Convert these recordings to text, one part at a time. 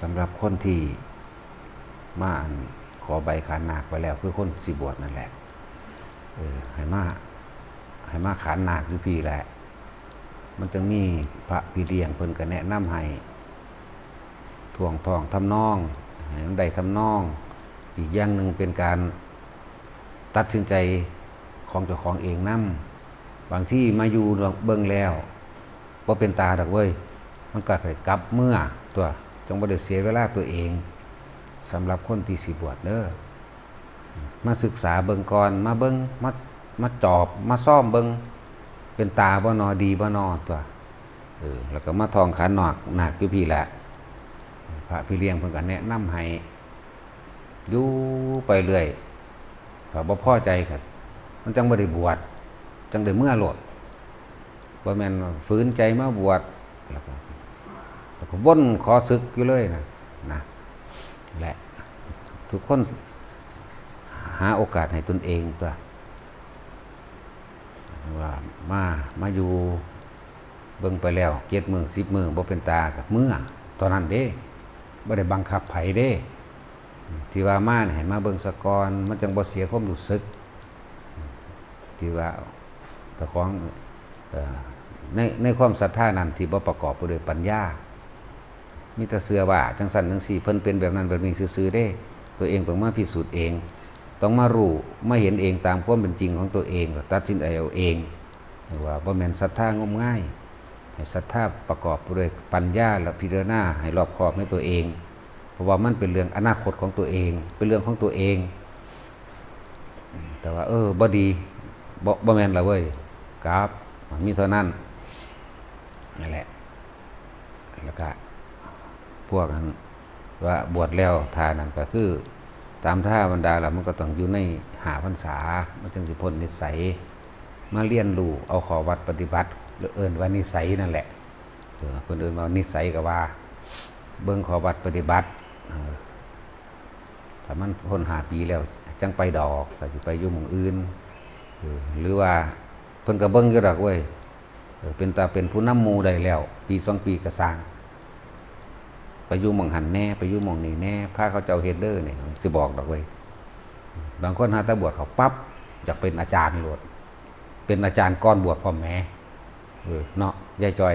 ສຳລັບຄົນທີ່ມາ ອັນ ຂໍໃບຂານນາກໄປແລ້ວ ຄືຄົນຊິບວດນັ້ນແຫຼະ ເອີ ໃຫ້ມາ ໃຫ້ມາຂານນາກຢູ່ພີ້ແຫຼະ. ມັນຈັ່ງມີພະພີ່ລ້ຽງ ເພິ່ນກໍແນະນຳໃຫ້ ທ່ວງທ້ອງທຳນອງ ໃຫ້ມັນໄດ້ທຳນອງ. ອີກຢ່າງໜຶ່ງເປັນການຕັດສິນໃຈຂອງເຈົ້າຂອງເອງນຳ. ບາງທີມາຢູ່ເບິ່ງແລ້ວ ບໍ່ເປັນຕາດອກເວີຍ ມັນກໍໃຫ້ກັບເມືອຕົວະ ຈັ່ງບໍ່ໄດ້ເສຍເວລາຕົວເອງ. ສຳລັບຄົນທີ່ຊິບວດເດີ ມາສຶກສາເບິ່ງກ່ອນ ມາເບິ່ງ ມາ ມາຈອບ ມາຊອມເບິ່ງ ເປັນຕາບໍ່ນໍ ດີບໍ່ນໍຕົວະ. ເອີ ແລ້ວກໍມາທ່ອງຂານນາກ ນາກຢູ່ພີ້ແຫຼະ ພະພີ່ລ້ຽງເພິ່ນກໍແນະນຳໃຫ້ ຢູ່ໄປເລື້ອຍ. ຖ້າບໍ່ພໍໃຈກໍ ມັນຈັ່ງບໍ່ໄດ້ບວດ ຈັ່ງໄດ້ເມືອໂລດ. ບໍ່ແມ່ນວ່າຝືນໃຈມາບວດ ແລ້ວກໍ ແລ້ວກໍວົນຂໍສຶກຢູ່ເລີຍນະ ນະ. ແລະ ທຸກຄົນຫາໂອກາດໃຫ້ຕົນເອງຕົວະ ວ່າມາ ມາຢູ່ເບິ່ງໄປແລ້ວ ເຈັດມື້ ສິບມື້ ບໍ່ເປັນຕາກໍເມືອເທົ່ານັ້ນເດ້. ບໍ່ໄດ້ບັງຄັບໃຜເດ້ ທີ່ວ່າມານີ້ໃຫ້ມາເບິ່ງສາກ່ອນ ມັນຈັ່ງບໍ່ເສຍຄວາມຮູ້ສຶກ ທີ່ວ່າເຈົ້າຂອງ ເອີ ໃນ ໃນຄວາມສັດທານັ້ນທີ່ບໍ່ປະກອບໄປດ້ວຍປັນຍາ ມີແຕ່ເຊື່ອວ່າຈັ່ງຊັ້ນຈັ່ງຊີ້ ເພິ່ນເປັນແບບນັ້ນແບບນີ້ຊື່ໆເດ້. ຕົວເອງຕ້ອງມາພິສູດເອງ ຕ້ອງມາຮູ້ມາເຫັນເອງຕາມຄວາມເປັນຈິງຂອງຕົວເອງ ແລ້ວຕັດສິນໃຈເອົາເອງ. ວ່າບໍ່ແມ່ນສັດທາງົມງາຍ ໃຫ້ສັດທາປະກອບໄປດ້ວຍປັນຍາ ແລະ ພິຈາລະນາໃຫ້ລອບຄອບໃນຕົວເອງ ເພາະວ່າມັນເປັນເລື່ອງອະນາຄົດຂອງຕົວເອງ ເປັນເລື່ອງຂອງຕົວເອງ. ແຕ່ວ່າ ເອີ ບໍ່ດີ ບໍ່ ບໍ່ແມ່ນລະເວີຍ ກັບ ມີເທົ່ານັ້ນ ນັ້ນແຫຼະ. ແລ້ວກະພວກ ອັນ ວ່າບວດແລ້ວທ່ານັ້ນ ກໍຄືຕາມທຳມະດາແລ້ວ ມັນກໍຕ້ອງຢູ່ໃນຫ້າພັນສາ ມັນຈຶ່ງຊິພົ້ນນິໄສ ມາຮຽນຮູ້ເອົາຂໍ້ວັດປະຕິບັດ ຫຼື ເອີ້ນວ່ານິໄສນັ້ນແຫຼະ. ເອີ ເພິ່ນເອີ້ນວ່ານິໄສກໍວ່າ ເບິ່ງຂໍ້ວັດປະຕິບັດ ເອີ ຖ້າມັນພົ້ນຫ້າປີແລ້ວ ຈັ່ງໄປດອກ ກໍຊິໄປຢູ່ໝ່ອງອື່ນ. ເອີ ຫຼືວ່າເພິ່ນກໍເບິ່ງຢູ່ດອກເວີຍ ເອີ ເປັນຕາເປັນຜູ້ນຳໝູ່ໄດ້ແລ້ວ ປີສອງປີກໍຊ່າງ ໄປຢູ່ໝ່ອງຫັ້ນແດ່ ໄປຢູ່ໝ່ອງນີ້ແດ່ ພາເຂົາເຈົ້າເຮັດເດີ ນີ້ຊິບອກດອກເວີຍ. ບາງຄົນຫາແຕ່ບວດເຂົ້າປັບ ຢາກເປັນອາຈານໂລດ ເປັນອາຈານກ່ອນບວດພ້ອມແໝ. ເອີ ເນາະ ຍາຍຈ່ອຍ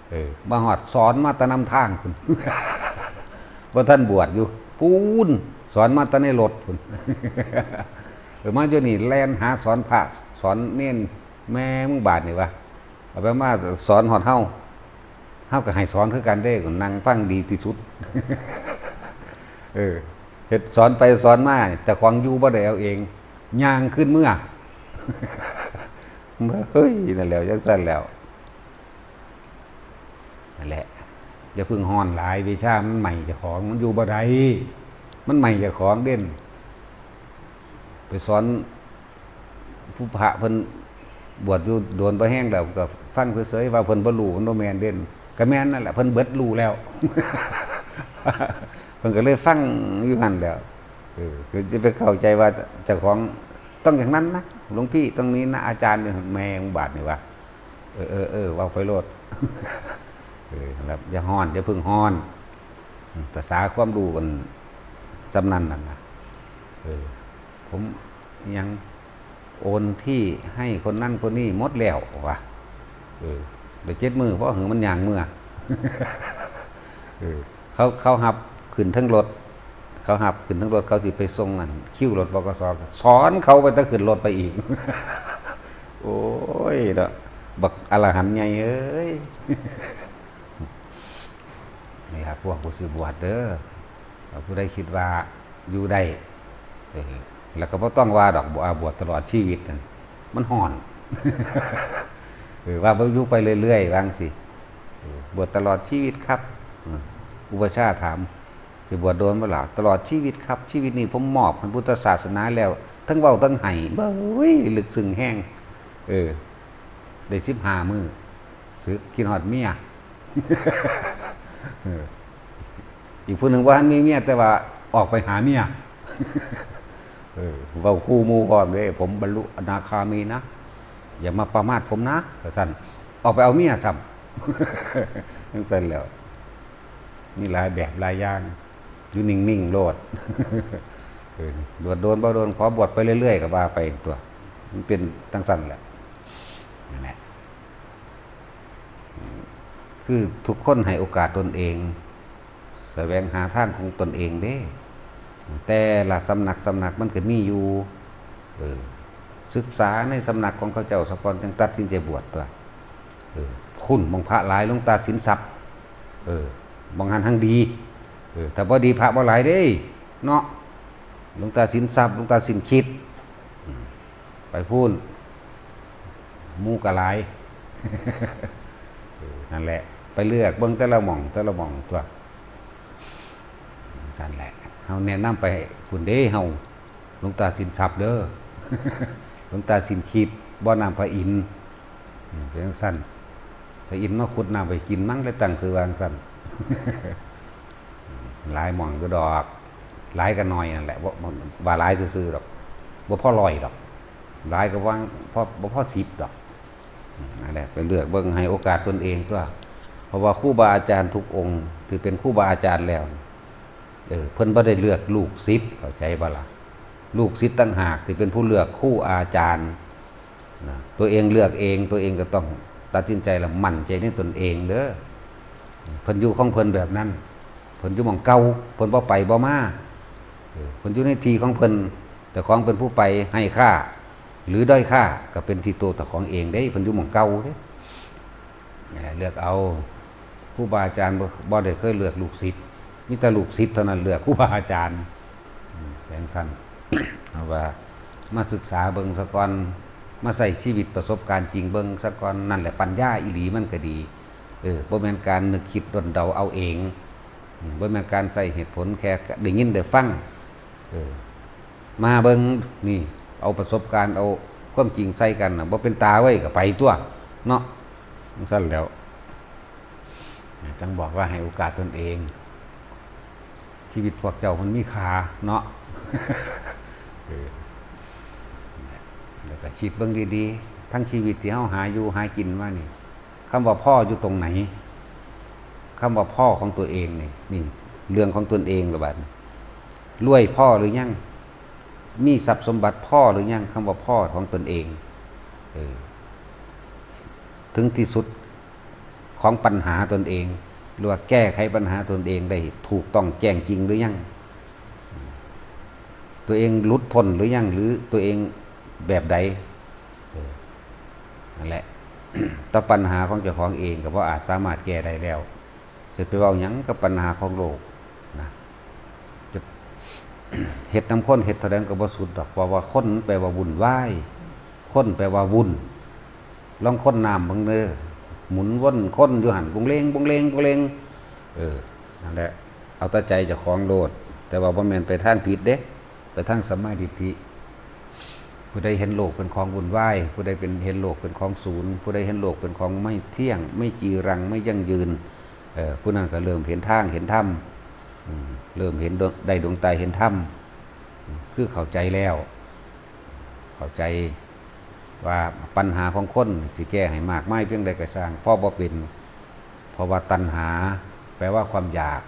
ເອີ ມາຮອດສອນມາແຕ່ນຳທາງພຸ້ນ ບໍ່ທັນບວດຢູ່ພຸ້ນ ສອນມາແຕ່ໃນລົດພຸ້ນ. ເອີ ມາຢູ່ນີ້ແລ່ນຫາສອນພະສອນເນນ ແມ່ມຶງບາດນີ້ວະ ເອົາໄປມາສອນຮອດເຮົາ ເຮົາກໍໃຫ້ສອນຄືກັນເດ້ ກໍນັ່ງຟັງດີທີ່ສຸດ. ເອີ ເຮັດສອນໄປສອນມາ ເຈົ້າຂອງຢູ່ບໍ່ໄດ້ເອົາເອງ ຍ່າງຄືນເມືອ. ເຮີ້ຍ ນັ້ນແຫຼະ ຈັ່ງຊັ້ນແຫຼະ ນັ້ນແຫຼະ ຢ່າເພິ່ງຮ້ອນຫຼາຍ ວິຊາມັນໄໝ້ເຈົ້າຂອງ ມັນຢູ່ບໍ່ໄດ້ ມັນໄໝ້ເຈົ້າຂອງເດ້. ໄປສອນຜູ້ພະເພິ່ນບວດຢູ່ໂດນບໍ່ແຮງແລ້ວ ກໍຟັງເສີຍໆ ວ່າເພິ່ນບໍ່ຮູ້ ມັນບໍ່ແມ່ນເດ້. ກໍແມ່ນນັ້ນແຫຼະ ເພິ່ນເບິດຮູ້ແລ້ວ ເພິ່ນກໍເລີຍຟັງຢູ່ຫັ້ນແຫຼະ. ເອີ ຄືຈະໄປເຂົ້າໃຈວ່າເຈົ້າຂອງຕ້ອງຢ່າງນັ້ນນະ ຫຼວງພີ່ຕ້ອງນີ້ນະ ອາຈານ ແມ່ງບາດນີ້ວ່າ ເອີ ເອີ ເອີ ເວົ້າໄປໂລດ. ເອີ ແບບຢ່າຮ້ອນ ຢ່າເພິ່ງຮ້ອນ ອືມ ພາສາຄວາມຮູ້ອັນສ່ຳນັ້ນນັ້ນນະ. ເອີ ຜົມຫຍັງ ໂອນທີ່ໃຫ້ຄົນນັ້ນຄົນນີ້ໝົດແລ້ວວ່າ ເອີ ໄດ້ເຈັດມື້ ພໍຫື ມັນຍ່າງເມືອ. ເອີ ເຂົາ ເຂົາຮັບຂຶ້ນເທິງລົດ ເຂົາຮັບຂຶ້ນເທິງລົດ ເຂົາຊິໄປສົ່ງອັນຄິວລົດ ບກສ ສອນເຂົາໄປແຕ່ຂຶ້ນລົດໄປອີກ. ໂອ້ຍເນາະ ບັກອະລະຫັນໃຫຍ່ເອີຍ. ນີ້ລະພວກຜູ້ຊິບວດເດີ ຖ້າຜູ້ໃດຄິດວ່າຢູ່ໄດ້ ເອີ ແລ້ວກໍບໍ່ຕ້ອງວ່າດອກ ບໍ່ວ່າບວດຕະຫຼອດຊີວິດນັ້ນ ມັນຮ້ອນ ເອີ ວ່າບໍ່ຢູ່ໄປເລື້ອຍໆ ວ່າຈັ່ງຊີ້ ເອີ ບວດຕະຫຼອດຊີວິດຄັບ ເອີ ອຸປະຊາຖາມ ຊິບວດໂດນບໍ່ລະ? ຕະຫຼອດຊີວິດຄັບ ຊີວິດນີ້ຜົມມອບໃຫ້ພຸດທະສາສະໜາແລ້ວ ທັງເວົ້າທັງໄຫ້ ເບິ່ງ ເອີຍ ລຶກຊຶ້ງແຮງ ເອີ ໄດ້ສິບຫ້າມື້ ສຶກ ຄິດຮອດເມຍ ເອີ ອີກຜູ້ໜຶ່ງບໍ່ທັນມີເມຍ ແຕ່ວ່າອອກໄປຫາເມຍ ເອີ ເວົ້າຄູ່ໝູ່ພ້ອມເດ້ ຜົມບັນລຸອະນາຄາມີນະ ຢ່າມາປະໝາດຜົມນະ ວ່າຊັ້ນ ອອກໄປເອົາເມຍຊ້ຳ ຈັ່ງຊັ້ນແລ້ວ. ມີຫຼາຍແບບຫຼາຍຢ່າງ ຢູ່ນິ່ງໆໂລດ ເອີ ບວດໂດນບໍ່ໂດນ ຂໍບວດໄປເລື້ອຍໆ ກໍວ່າໄປຕົວະ ມັນເປັນຈັ່ງຊັ້ນແຫຼະ ນັ້ນແຫຼະ ຄືທຸກຄົນໃຫ້ໂອກາດຕົນເອງ ສະແຫວງຫາທາງຂອງຕົນເອງເດ້ ແຕ່ລະສຳນັກສຳນັກມັນກໍມີຢູ່ ເອີ ສຶກສາໃນສຳນັກຂອງເຂົາເຈົ້າສາກ່ອນ ຈຶ່ງຕັດສິນໃຈບວດຕົວະ ເອີ ພຸ້ນໝ່ອງພະຫຼາຍ ຫຼວງຕາສິນຊັບ ເອີ ໝ່ອງຫັ້ນຫັ້ນດີ ເອີ ຖ້າບໍ່ດີພະບໍ່ຫຼາຍເດ້ເນາະ ຫຼວງຕາສິນຊັບ ຫຼວງຕາສິນຄິດ ອືມ ໄປພຸ້ນ ໝູ່ກໍຫຼາຍ ເອີ ນັ້ນແຫຼະ ໄປເລືອກເບິ່ງແຕ່ລະໝ່ອງ ແຕ່ລະໝ່ອງຕົວະ ຊັ້ນແຫຼະ ເຮົາແນະນຳໄປພຸ້ນເດ້ ເຮົາ ຫຼວງຕາສິນຊັບເດີ ຫຼວງຕາສິນຄິດ ບໍ່ນ້ຳພະອິນ ເປັນຈັ່ງຊັ້ນ ພະອິນມາຂຸດນ້ຳໄປກິນ ມັນເລີຍຕັ້ງຊື່ວ່າຈັ່ງຊັ້ນ ຫຼາຍໝ່ອງຢູ່ດອກ ຫຼາຍກໍໜ້ອຍນັ້ນແຫຼະ ບໍ່ ບໍ່ ວ່າຫຼາຍຊື່ໆດອກ ບໍ່ພໍຮ້ອຍດອກ ຫຼາຍກໍວ່າພໍ ບໍ່ພໍສິບດອກ ອືມ ນັ້ນແຫຼະ ໄປເລືອກເບິ່ງ ໃຫ້ໂອກາດຕົນເອງຕົວະ ເພາະວ່າຄູບາອາຈານທຸກອົງທີ່ເປັນຄູບາອາຈານແລ້ວ ເອີ ເພິ່ນບໍ່ໄດ້ເລືອກລູກສິດ ເຂົ້າໃຈບໍ່ລະ? ລູກສິດຕ່າງຫາກທີ່ເປັນຜູ້ເລືອກຄູອາຈານນະ ຕົວເອງເລືອກເອງ ຕົວເອງກໍຕ້ອງຕັດສິນໃຈ ແລະ ໝັ້ນໃຈໃນຕົນເອງເດີ ເພິ່ນຢູ່ຂອງເພິ່ນແບບນັ້ນ ເພິ່ນຢູ່ໝ່ອງເກົ່າ ເພິ່ນບໍ່ໄປບໍ່ມາ ເອີ ເພິ່ນຢູ່ໃນທີ່ຂອງເພິ່ນ ເຈົ້າຂອງເປັນຜູ້ໄປໃຫ້ຄ່າ ຫຼື ດ້ອຍຄ່າ ກໍເປັນທີ່ຕົວເຈົ້າຂອງເອງເດ້ ເພິ່ນຢູ່ໝ່ອງເກົ່າເດ້ ນີ້ແຫຼະ ເລືອກເອົາ ຄູບາອາຈານບໍ່ ບໍ່ໄດ້ເຄີຍເລືອກລູກສິດ ມີແຕ່ລູກສິດເທົ່ານັ້ນເລືອກຄູບາອາຈານ ອືມ ເປັນຈັ່ງຊັ້ນ ເຮົາວ່າມາສຶກສາເບິ່ງສາກ່ອນ ມາໃຊ້ຊີວິດປະສົບການຈິງເບິ່ງສາກ່ອນ ນັ້ນແຫຼະປັນຍາອີ່ຫຼີມັນກໍດີ ເອີ ບໍ່ແມ່ນການນຶກຄິດດົນເດົາເອົາເອງ ອືມ ບໍ່ແມ່ນການໃຊ້ເຫດຜົນ ແຄ່ໄດ້ຍິນໄດ້ຟັງ ເອີ ມາເບິ່ງນີ້ ເອົາປະສົບການ ເອົາຄວາມຈິງໃສ່ກັນນະ ບໍ່ເປັນຕາເວີຍ ກໍໄປຕົວະເນາະ ຈັ່ງຊັ້ນແຫຼ້ວ ຈັ່ງບອກວ່າໃຫ້ໂອກາດຕົນເອງ ຊີວິດພວກເຈົ້າມັນມີຄ່າເນາະ ເອີ ແລ້ວກໍຄິດເບິ່ງດີໆ ທັງຊີວິດທີ່ເຮົາຫາຢູ່ຫາກິນມານີ້ ຄຳວ່າພໍຢູ່ຕົງໃດ? ຄຳວ່າພໍຂອງຕົວເອງນີ້ ນີ້ເລື່ອງຂອງຕົນເອງລະບາດນີ້ ລວຍພໍຫຼືຍັງ? ມີຊັບສົມບັດພໍຫຼືຍັງ? ຄຳວ່າພໍຂອງຕົນເອງ ເອີ ເຖິງທີ່ສຸດຂອງບັນຫາຕົນເອງ ຫຼືວ່າແກ້ໄຂບັນຫາຕົນເອງໄດ້ຖືກຕ້ອງແຈ້ງຈິງຫຼືຍັງ? ຕົວເອງຫຼຸດພົ້ນຫຼືຍັງ ຫຼືຕົວເອງແບບໃດ? ເອີ ນັ້ນແຫຼະ ແຕ່ບັນຫາຂອງເຈົ້າຂອງເອງກໍບໍ່ອາດສາມາດແກ້ໄດ້ແລ້ວ ຈະໄປເວົ້າຫຍັງກັບບັນຫາຂອງໂລກນະ ຈະເຮັດນຳຄົນ ເຮັດເທົ່າໃດມັນກໍບໍ່ສຸດດອກ ເພາະວ່າຄົນແປວ່າວຸ່ນວາຍ ຄົນແປວ່າວຸ່ນ ລອງຄົນນ້ຳເບິ່ງເດີ ໝູນວົນຄົນຢູ່ຫັ້ນ ບົງເລງ ບົງເລງ ບົງເລງ ເອີ ນັ້ນແຫຼະ ເອົາແຕ່ໃຈເຈົ້າຂອງໂລດ ແຕ່ວ່າບໍ່ແມ່ນໄປທາງຜິດເດ້ ໄປທາງສຳມາທິດຖິ ຜູ້ໃດເຫັນໂລກເປັນຂອງວຸ່ນວາຍ ຜູ້ໃດເປັນ ເຫັນໂລກເປັນຂອງສູນ ຜູ້ໃດເຫັນໂລກເປັນຂອງໄມ່ທ່ຽງ ໄມ່ຈີລັງ ໄມ່ຢັ້ງຢືນ ເອີ ຜູ້ນັ້ນກໍເລີ່ມເຫັນທາງເຫັນທຳ ອືມ ເລີ່ມເຫັນດວງ ໄດ້ດວງຕາເຫັນທຳ ຄືເຂົ້າໃຈແລ້ວ ເຂົ້າໃຈວ່າບັນຫາຂອງຄົນຊິແກ້ໃຫ້ມາກມາຍພຽງໃດກໍຊ່າງ ເພາະບໍ່ເປັນ ເພາະວ່າຕັນຫາແປວ່າຄວາມຢາກ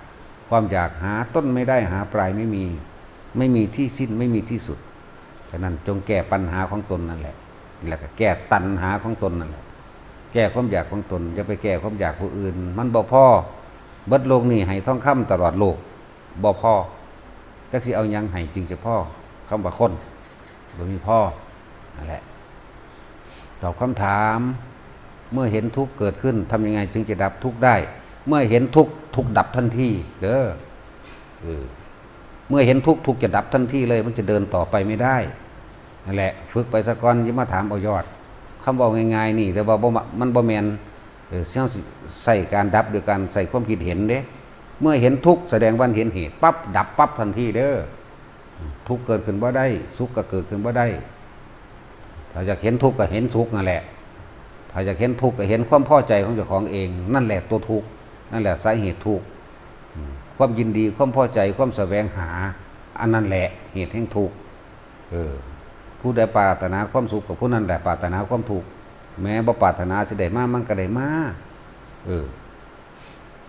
ຄວາມຢາກຫາຕົ້ນໄມ່ໄດ້ ຫາປາຍໄມ່ມີ ໄມ່ມີທີ່ສິ້ນ ໄມ່ມີທີ່ສຸດ. ສະນັ້ນ ຈົ່ງແກ້ປັນຫາຂອງຕົນນັ້ນແຫຼະ ແລ້ວກໍແກ້ຕັນຫາຂອງຕົນນັ້ນແຫຼະ ແກ້ຄວາມຢາກຂອງຕົນ ຢ່າໄປແກ້ຄວາມຢາກຜູ້ອື່ນ ມັນບໍ່ພໍ. ເບິດໂລກນີ້ໃຫ້ທອງຄຳຕະຫຼອດໂລກ ບໍ່ພໍ ຈັກຊິເອົາຫຍັງໃຫ້ຈຶ່ງຈະພໍ? ຄຳວ່າຄົນ ບໍ່ມີພໍ ນັ້ນແຫຼະ. ຕອບຄຳຖາມ, ເມື່ອເຫັນທຸກข์ເກີດຂຶ້ນ ทำยังไงจึงจะดับทุกข์ได้? ເມື່ອເຫັນທຸກ ທຸກດັບທັນທີເດີ. ເອີ ເມື່ອເຫັນທຸກ ທຸກຈະດັບທັນທີເລີຍ, ມັນຈະເດີນຕໍ່ໄປໄມ່ໄດ້. ນັ້ນແຫຼະ, ຝຶກໄປສາກ່ອນ, ຢ່າມາຖາມເອົາຍອດ. ຄຳເວົ້າງ່າຍໆນີ້, ແຕ່ວ່າບໍ່ມາ, ມັນບໍ່ແມ່ນ, ເອີ, ເຮົາຊິໃຊ້ການດັບໂດຍການໃຊ້ຄວາມຄິດເຫັນເດ້. ເມື່ອເຫັນທຸກ ສະແດງວ່າເຫັນເຫດ, ປັບ, ດັບປັບທັນທີເດີ. ທຸກເກີດຂຶ້ນບໍ່ໄດ້, ສຸກກໍເກີດຂຶ້ນບໍ່ໄດ້. ຖ້າຢາກເຫັນທຸກກໍເຫັນສຸກນັ້ນແຫຼະ. ຖ້າຢາກເຫັນທຸກກໍເຫັນຄວາມພໍໃຈຂອງເຈົ້າຂອງເອງ, ນັ້ນແຫຼະຕົວທຸກ, ນັ້ນແຫຼະສາເຫດທຸກ. ອືມ, ຄວາມຍິນດີ, ຄວາມພໍໃຈ, ຄວາມສະແຫວງຫາ, ອັນນັ້ນແຫຼະເຫດແຫ່ງທຸກ. ເອີ, ຜູ້ໃດປາດຖະໜາຄວາມສຸກ, ກໍຜູ້ນັ້ນແຫຼະປາດຖະໜາຄວາມທຸກ. ແມ້ບໍ່ປາດຖະໜາຊິໄດ້ມາ, ມັນກໍໄດ້ມາ. ເອີ.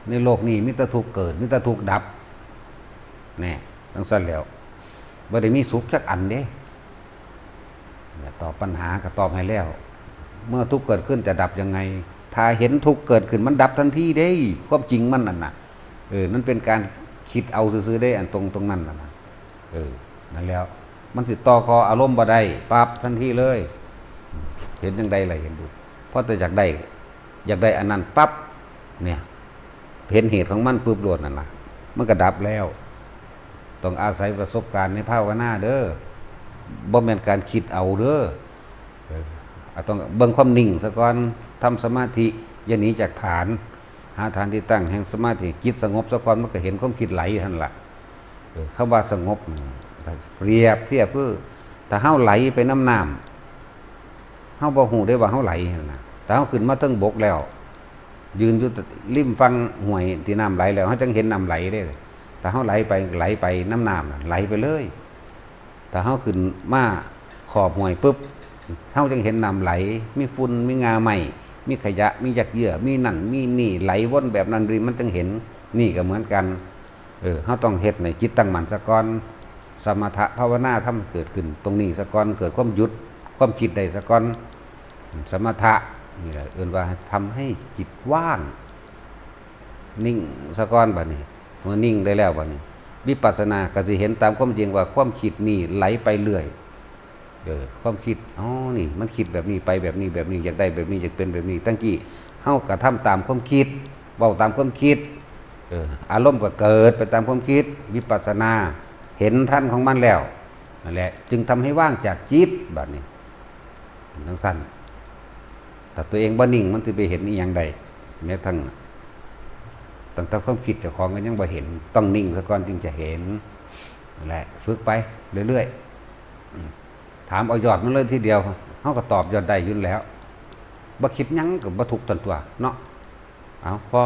ໃນໂລກນີ້ມີແຕ່ທຸກເກີດ ມີແຕ່ທຸກດັບ ແນ່ ຈັ່ງຊັ້ນແລ້ວ ບໍ່ໄດ້ມີສຸກຈັກອັນເດ້. ຕອບປັນຫາກໍຕອບໃຫ້ແລ້ວ ເມື່ອທຸກເກີດຂຶ້ນຈະດັບຍັງໄງ? ຖ້າເຫັນທຸກເກີດຂຶ້ນ ມັນດັບທັນທີເດ້ ຄວາມຈິງມັນນັ້ນນະ. ເອີ ມັນເປັນການຄິດເອົາຊື່ໆເດ້ ອັນຕົງ ຕົງນັ້ນນະ. ເອີ ນັ້ນແລ້ວ ມັນຊິຕໍ່ຂໍອາລົມບໍ່ໄດ້ ປັບ ທັນທີເລີຍ. ເຫັນຈັ່ງໃດລະເຫັນຢູ່ ພໍແຕ່ຢາກໄດ້ ຢາກໄດ້ອັນນັ້ນປັບ ເນຍ ເຫັນເຫດຂອງມັນປຶບໂລດນັ້ນລະ ມັນກໍດັບແລ້ວ. ຕ້ອງອາໄສປະສົບການໃນພາວະນາເດີ ບໍ່ແມ່ນການຄິດເອົາເດີ. ເອີ ອາ ຕ້ອງເບິ່ງຄວາມນິ່ງຊະກ່ອນ ທຳສະມາທິ ຢ່າໜີຈາກຖານ ຫາຖານທີ່ຕັ້ງແຫ່ງສະມາທິ ຈິດສະຫງົບຊະກ່ອນ ມັນກໍເຫັນຄວາມຄິດໄຫຼຫັ້ນລະ. ເອີ ຄຳວ່າສະຫງົບ ປຽບທຽບຄື ຖ້າເຮົາໄຫຼໄປນຳນ້ຳ ເຮົາບໍ່ຮູ້ເດ້ວ່າເຮົາໄຫຼຫັ້ນນະ. ຖ້າເຮົາຂຶ້ນມາເທິງບົກແລ້ວ ຢືນຢູ່ລິມຝັ່ງຫ້ວຍທີ່ນ້ຳໄຫຼແລ້ວ ເຮົາຈັ່ງເຫັນນ້ຳໄຫຼເດ້. ຖ້າເຮົາໄຫຼໄປ ໄຫຼໄປນຳນ້ຳ ໄຫຼໄປເລີຍ. ຖ້າເຮົາຂຶ້ນມາຂອບຫ້ວຍປຶບ ເຮົາຈຶ່ງເຫັນນ້ຳໄຫຼ ມີຝຸ່ນ ມີງ່າໄມ້ ມີຂະຫຍະ ມີຫຍ້າເຍື່ອ ມີນັ້ນມີນີ້ ໄຫຼວົນແບບນັ້ນ ມັນຈຶ່ງເຫັນ. ນີ້ກໍເໝືອນກັນ ເອີ ເຮົາຕ້ອງເຮັດໃຫ້ຈິດຕັ້ງໝັ້ນຊະກ່ອນ ສະມະຖະພາວະນາທຳໃຫ້ເກີດຂຶ້ນຕົງນີ້ຊະກ່ອນ ເກີດຄວາມຢຸດຄວາມຄິດໄດ້ຊະກ່ອນ. ສະມະຖະນີ້ແຫຼະເອີ້ນວ່າທຳໃຫ້ຈິດວ່າງ ນິ່ງຊະກ່ອນບາດນີ້. ເມື່ອນິ່ງໄດ້ແລ້ວບາດນີ້ ວິປັດສະນາກໍຊິເຫັນຕາມຄວາມຈິງວ່າຄວາມຄິດນີ້ໄຫຼໄປເລື້ອຍ. ເອີ ຄວາມຄິດ ອໍ ນີ້ມັນຄິດແບບນີ້ໄປແບບນີ້ ແບບນີ້ ຢາກໄດ້ແບບນີ້ ຢາກເປັນແບບນີ້. ຕັ້ງກີ້ເຮົາກະທຳຕາມຄວາມຄິດ ເວົ້າຕາມຄວາມຄິດ ເອີ ອາລົມກໍເກີດໄປຕາມຄວາມຄິດ. ວິປັດສະນາເຫັນທັນຂອງມັນແລ້ວ ນັ້ນແຫຼະ ຈຶ່ງທຳໃຫ້ວ່າງຈາກຈິດບາດນີ້. ເປັນຈັ່ງຊັ້ນ ຖ້າຕົວເອງບໍ່ນິ່ງ ມັນຊິໄປເຫັນອີ່ຫຍັງໄດ້? ແມ້ກະທັ່ງຕັ້ງແຕ່ຄວາມຄິດເຈົ້າຂອງກໍຍັງບໍ່ເຫັນ ຕ້ອງນິ່ງຊະກ່ອນຈຶ່ງຈະເຫັນ. ນັ້ນແຫຼະ ຝຶກໄປເລື້ອຍໆ ອາ ຖາມເອົາຍອດມັນເລີຍທີດຽວ ເຮົາກໍຕອບຍອດໄດ້ຢູ່ແລ້ວ. ບໍ່ຄິດຫຍັງກໍບໍ່ທຸກຕົນຕົວເນາະ. ເອົາ ພໍ